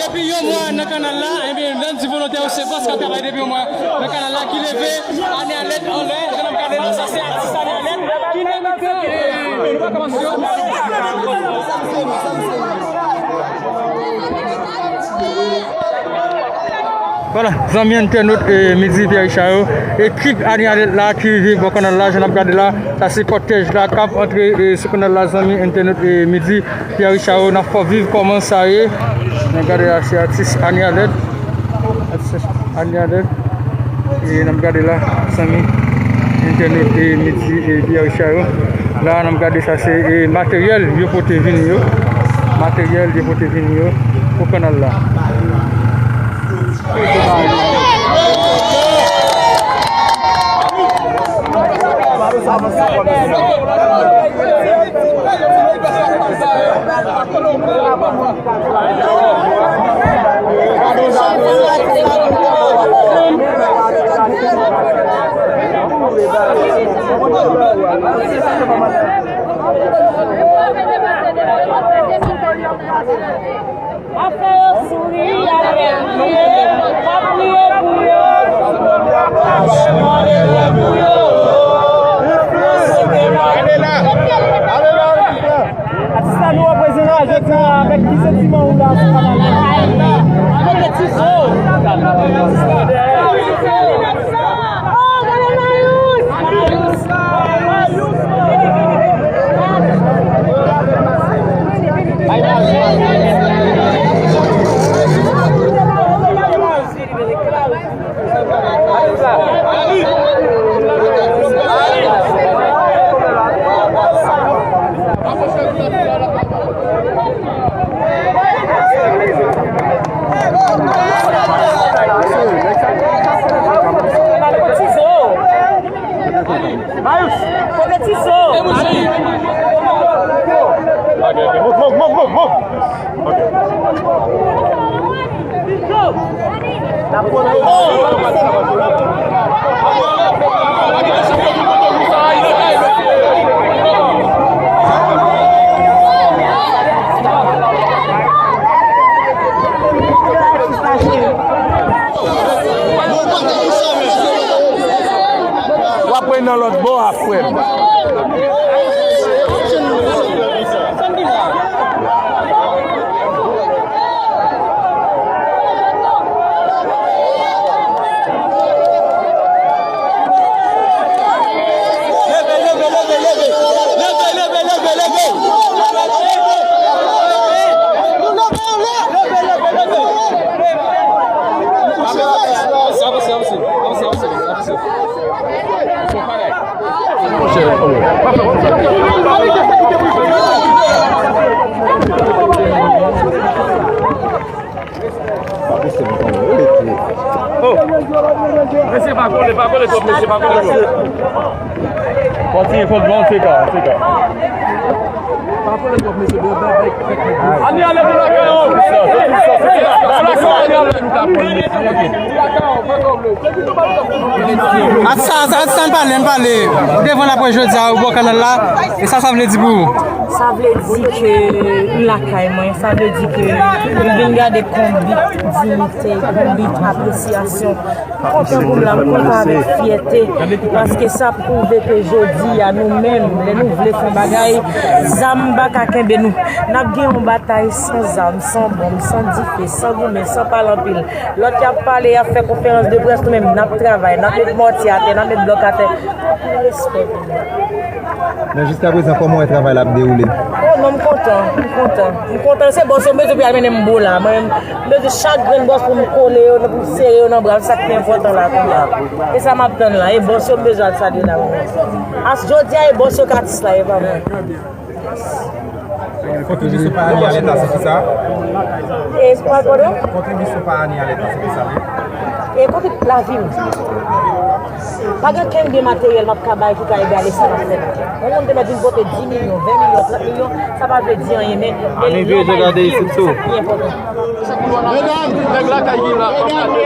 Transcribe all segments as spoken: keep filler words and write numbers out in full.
Depi yon mwa nan kanal la, ebyen, bandi volontè yo se bòs k ap travay depi yon mwa nan kanal la, ki leve Ane Alèt anlè, jan n ap gade la, sa se atis Ane Alèt ki leve. Vwala, zanmi entènot, e, Midi Pierre Richard yo, ekip Ane Alèt la ki rive bò kanal la, jan n ap gade la, sa se kòtèj la k ap antre, e, sou kanal la, zanmi entènot, e, Midi Pierre Richard yo, n ap fè w viv kòman sa ye. N ap gade la, se atis Ane Alèt. Atis Ane Alèt. E n ap gade la, zanmi entènot, e, Midi, e, Pierre Richard yo. La, n ap gade sa, se, e, materyèl yo pote vini yo. Materyèl yo pote vini yo pou kanal la. Afè yo souri, y ap priye, y ap priye pou yo. Atis la, nou reprezante jodi a, avèk ki santiman ou la sou kanal la? Mete ti zo. Marius, kote ti zo? Ok, ok, move, move, move, move, move. Ok. W ap wè nan lòt bò a, frè m. Leve, leve, leve, leve. Leve, leve, leve, leve. Avanse, avanse, avanse, avanse, avanse. Oh. Mesye, pa kole, pa kole twòp, mesye, pa kole twòp. Kontinye, fò l bon, se ka, se ka. Pa kole twòp, mesye, bro, bèk, bèk, bèk, bèk. Ane Alèt lakay ou. Ane Alèt. Atis sa, atis sa, ann pale, ann pale. Ou devan la près jodi a, ou bò kanal la. E sa, sa vle di pou ou? Sa vle di ke m lakay mwen. Sa vle di ke m vin gade konbit diyite, konbit apresyasyon. M kontan pou m la, m kontan avèk fyète. Paske sa pwouve ke jodi a, nou menm, lè nou vle fè yon bagay, zam pa ka kenbe nou. N ap gen yon batay san zam, san bonm, san dife, san goumen, san pale anpil. Lòt y ap pale, y ap fè konferans de près, nou menm n ap travay, n ap met mòtye atè, n ap met blòk atè. Anpil respè pou nou. Men jiskaprezan, kòman w wè travay la ap dewoule? Oh non, m kontan, m kontan. M kontan, se bòs yo m bezwen pou y al mennen m bo la. Mwen, m bezwen chak grenn bòs pou m kole yo, pou m sere yo nan bra m, se sa k pi enpòtan la kounye a. E sa m ap tann la, e bòs yo m bezwen al salye la, mwen. As jodi a, e bòs yo k atis la, e pa mwen. Kontribisyon pa Ane Alèt la, se kisa? E pa kodo? Kontribisyon pa Ane Alèt la, se kisa li ye? E kontrib-, lavi m. Pa gen kenn byen materyèl m ap ka bay ki ka egale sa n ap fè la. Yon moun te mèt vin pote dis milyon, ven milyon, trant milyon, sa pa vle di anyen, men e yon bay vi m, se sa ki pi enpòtan. Medam, nèg lakay ki la, pa gade.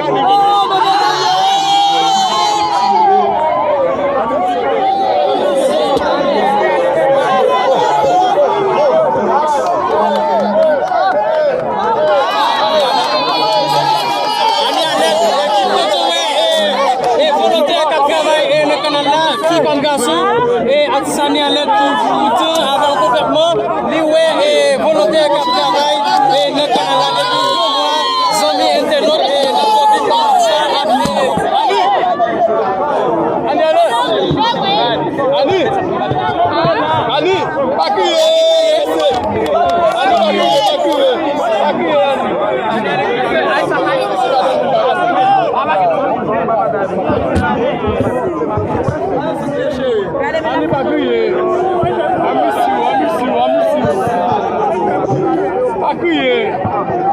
Fanm gason, e atis Annie Alerte pou, pou tan avè l konplètman. Li wè e volontè k ap travay e nan kanal la depi yon mwa. Zanmi entènot, e n ap fè vit sa ap e Annie! Annie Alerte! Annie! Annie! Pa kriye! Annie, pa kriye, pa kriye! Pa kriye, Annie! Annie, pa kriye. I miss you, I miss you, I miss you. Pa kriye.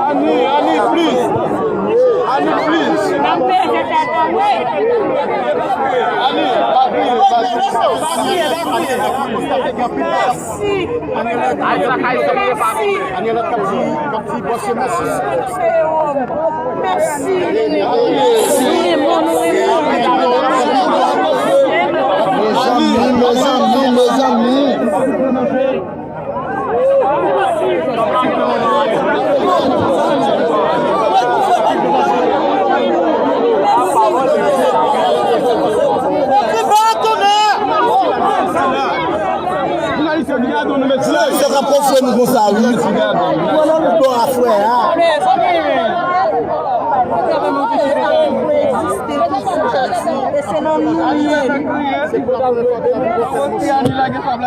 Annie, Annie, please. Annie, please. Annie, pa kriye, pa kriye. Annie, pa kriye, pa kriye. Annie, pa kriye. Annie, pa kriye. Annie, pa kriye. Mèsi. Mezanmi, mezanmi, mezanmi. Jounalist yo ki gade nou, mesye. Sa k ap ofri nou konsa, wi. Pran nan lou do a, frè a. E se nan nou li ye.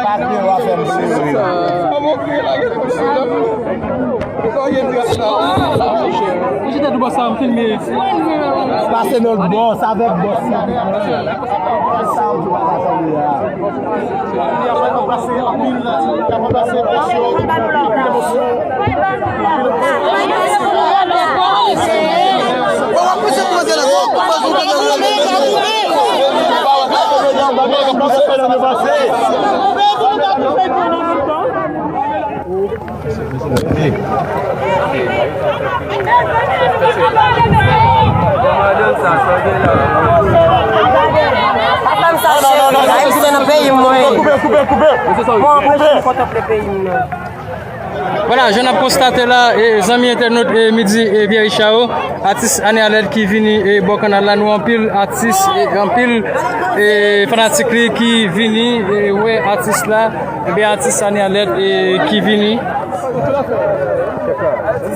Pa gen w a fè m plezi. Ou chita tou bò sa, m filme. Pase lòt bò, sa avèk bòs la. Vwala, jan n ap konstate la, e, zanmi entènot, e, Midi, e, Pierre Richard, atis Annie Alerte ki vini, e, bò kanal la, nou anpil atis, e, anpil, e, fanatik li ki vini, e, wè atis la, ebyen atis Annie Alerte, e, ki vini.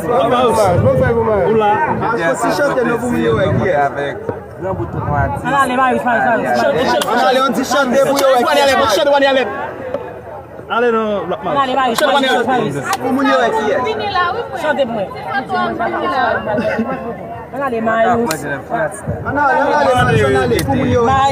Ou la. Al fè ti chante non pou moun yo wè kiyès. Ann ale, Marius, Marius, Marius. Ann ale, yon ti chante pou yo wè kiyès. Ale non, Black Marius. Ann ale, Marius, Marius, Marius. Pou moun yo wè kiyès. Chante pou mwen. Ann ale, Marius. Ann ale, ann ale, Marius, ann ale, pou moun yo wè.